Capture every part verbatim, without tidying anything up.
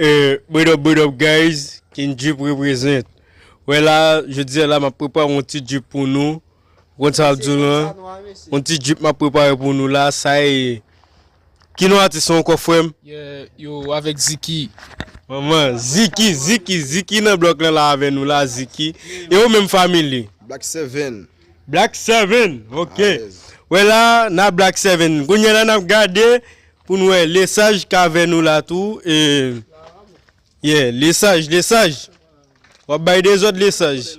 Eh, what up, what up, guys? King Drip represent. Wè la, jodi a la, m ap prepare yon ti drip pou nou. Ou konn sa m ap di w lan? Yon ti drip m ap prepare pou nou la, sa e. Ki non atis ou ankò, frè m? Yeah, yo, avèk Ziki. Manman, Ziki, Ziki, Ziki nan blòk lan la avè nou la, Ziki. E ou menm, family? Black Seven. Black Seven, ok. Alèz. Wè la, n a Black Seven. Kounye a la, n ap gade pou n wè Lesaj k avè nou la tou. E, yeah, Lesaj, Lesaj. W ap bay dezòd, Lesaj.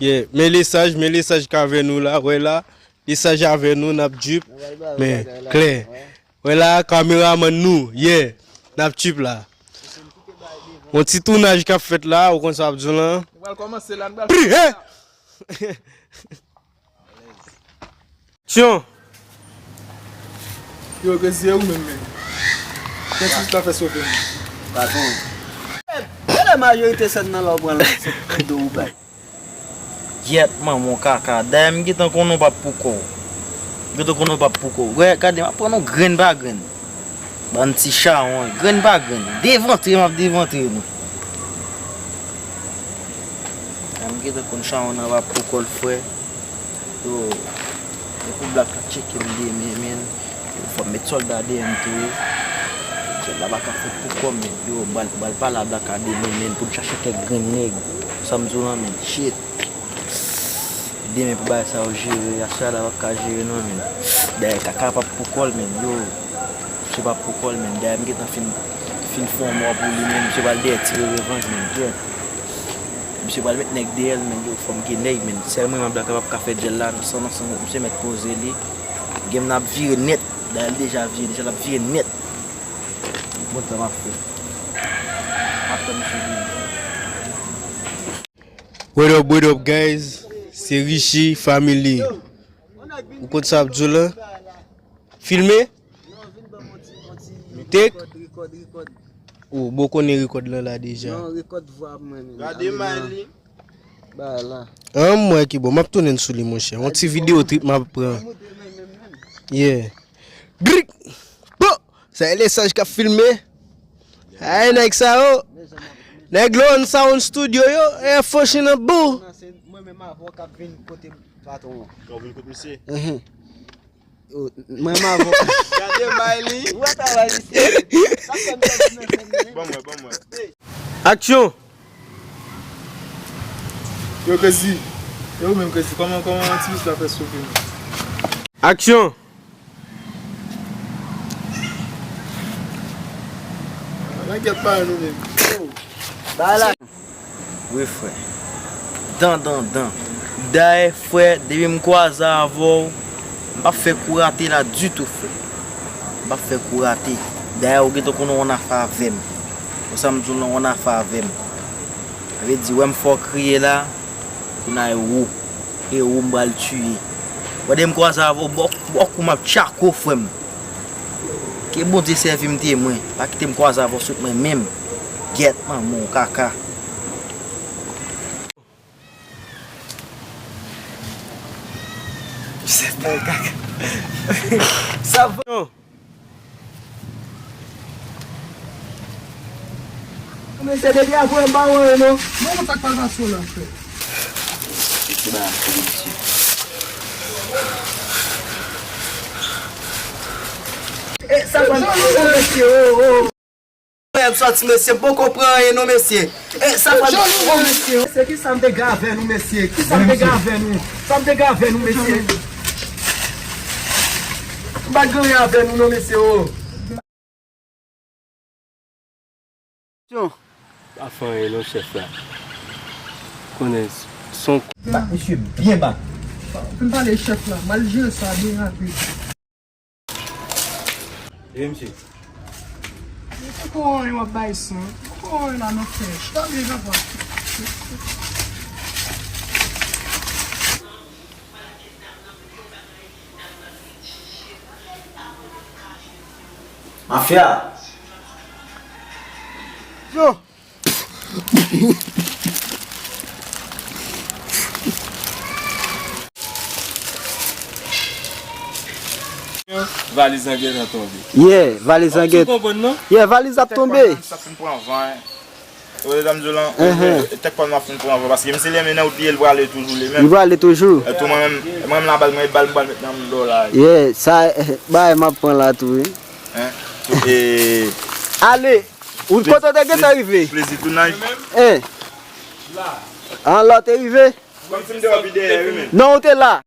Yeah, men Lesaj, men Lesaj k avè nou la, wè la. Lesaj avè nou, n ap drip. Men, klè. Wè la, kameramann nou, yeah. N ap drip la. Yon ti tounaj k ap fèt la, ou konn sa w ap di w lan. Nou pral kòmanse la, nou pral Pri, he! Aksyon! Yo, Crazy, e ou menm, men? Kèk ti ta fè sofe, men. Patwon. Gade majorite sèn nan la w pran la, se do ou bay. Gyèt manman w kaka. Dayè m gentan konnen w p ap pou kò w. M gentan konnen w p ap pou kò w. Wè, gade, m ap pran nou grenn pa grenn. Bann ti chawony, grenn pa grenn. Devantre m ap devantre nou. Dayè m gentan konn chawony nan p ap pou kò l, frè. Yo, e pou Black la tcheke m demen, men. Yo, fò m met sòlda dèyè m tou. Sòlda pa ka fè pou kò m, men. Yo, m pral, m pral pale a Black la demen, men, pou n chache kèk grenn nèg. Sa m di w lan, men. Shit. Demen pou bagay sa yo jere, aswè a la p ap ka jere non, men. Dayè kaka p ap pou kò l, men. Yo, misye p ap pou kò l, men. Dayè m gentan fin, fin fè yon mò pou li, men. Misye pral dèyè tire revanj, men. Dayè. Misye pral met nèg dèyè l, men yo fò m gen nèg, men. Sèl mwen menm Black la p ap ka fè djèl la, nan san, nan san, misye mèt poze li. Game nan ap vire nèt. Dayè l deja vire, deja l ap vire nèt. Bon tan m ap fè. M ap tann misye vini. What up, what up, guys? Se Richie Family. Ou konn sa ap di w lan? Filme? Take? Ou bon konnen rekòd lan la deja. Non, rekòd vwa mwen menm. Gade Miley. Bay la. An, m wè ki bon. M ap tounen sou li, monchè. Yon ti videyo trip m ap pran. Yeah. Grik! Bon! Sa e Lesaj k ap filme. Ay, nèg sa yo. Nèg Lone Sound Studio yo. E fòchi nan bou. Mwen menm avè w k ap vin kote patwon an. K ap vin kote misye. Mhm. Yo, mwen m avè w. Gade Miley. Ou wè travay misye. Sa fè m fè m fè m. Ban mwen, ban mwen. Aksyon! Yo, Crazy. Yo, ou menm, Crazy. Kòman, kòman ti misye ap fè sofe nou? Aksyon! Nan gyèt pa nou menm. Yo. Ba la. Wi, frè. Dan, dan, dan. Dayè, frè, depi m kwaze avè w, m p ap fè kou rate la ditou, frè. M p ap fè kou rate. Dayè, ou gentan konnen w annafè avè m. Ou sa m di w lan, w annafè avè m. Sa vle di, wè m fè w kriye la, kounye a e ou. E ou m pral tiye. Wè depi m kwaze avè w, bò, bò kou m ap tchake w, frè m. Ke Bondye sèvi m temwen. Pa kite m kwaze avè w sot mwen menm. Gyèt manman w kaka. Chèf la kaka. Sa va. Mesye, depi apre m pa wè yo non. Bon, sa k pral pase w la, frè? Mesye, ba, mesye. E, sa pral pase w, mesye, oh, oh. Mwen ap sòti, mesye, m poko pran anyen non, mesye. E, sa pral pase w, mesye. Mesye, kisa m te gen avè nou, mesye? Kisa m te gen avè nou? Sa m te gen avè nou, mesye? M pa t gen anyen avè nou non, mesye, oh. Aksyon! Pa fè anyen non, chèf la. Konnen son. Bat misye byen bat. Fin pale chèf la, m al jere sa byen rapid. Vye misye. Poko anyen w ap bay san. Poko anyen la nan fè. Chita byen, papa. Mafya! Yo! Valiz lan gentan tonbe. Yeah, valiz lan gentan. Ou konprann non? Yeah, valiz ap tonbe. Sa fin pran van. Ou wè sa m di w lan? Tèk pa m ap fin pran van paske misye li menm nan wout li ye, li prale toujou li menm. Li prale toujou. Etou mwen menm, mwen menm la bal mwen, bal m pral met nan do la. Yeah, sa bagay m ap pran la tou wi. Hein? Tou e. Ale. Ou kote w te gentan rive? Plezi tou night. Hein? An la w te rive? Kòm si m te wè pi dèyè wi men. Non, ou te la.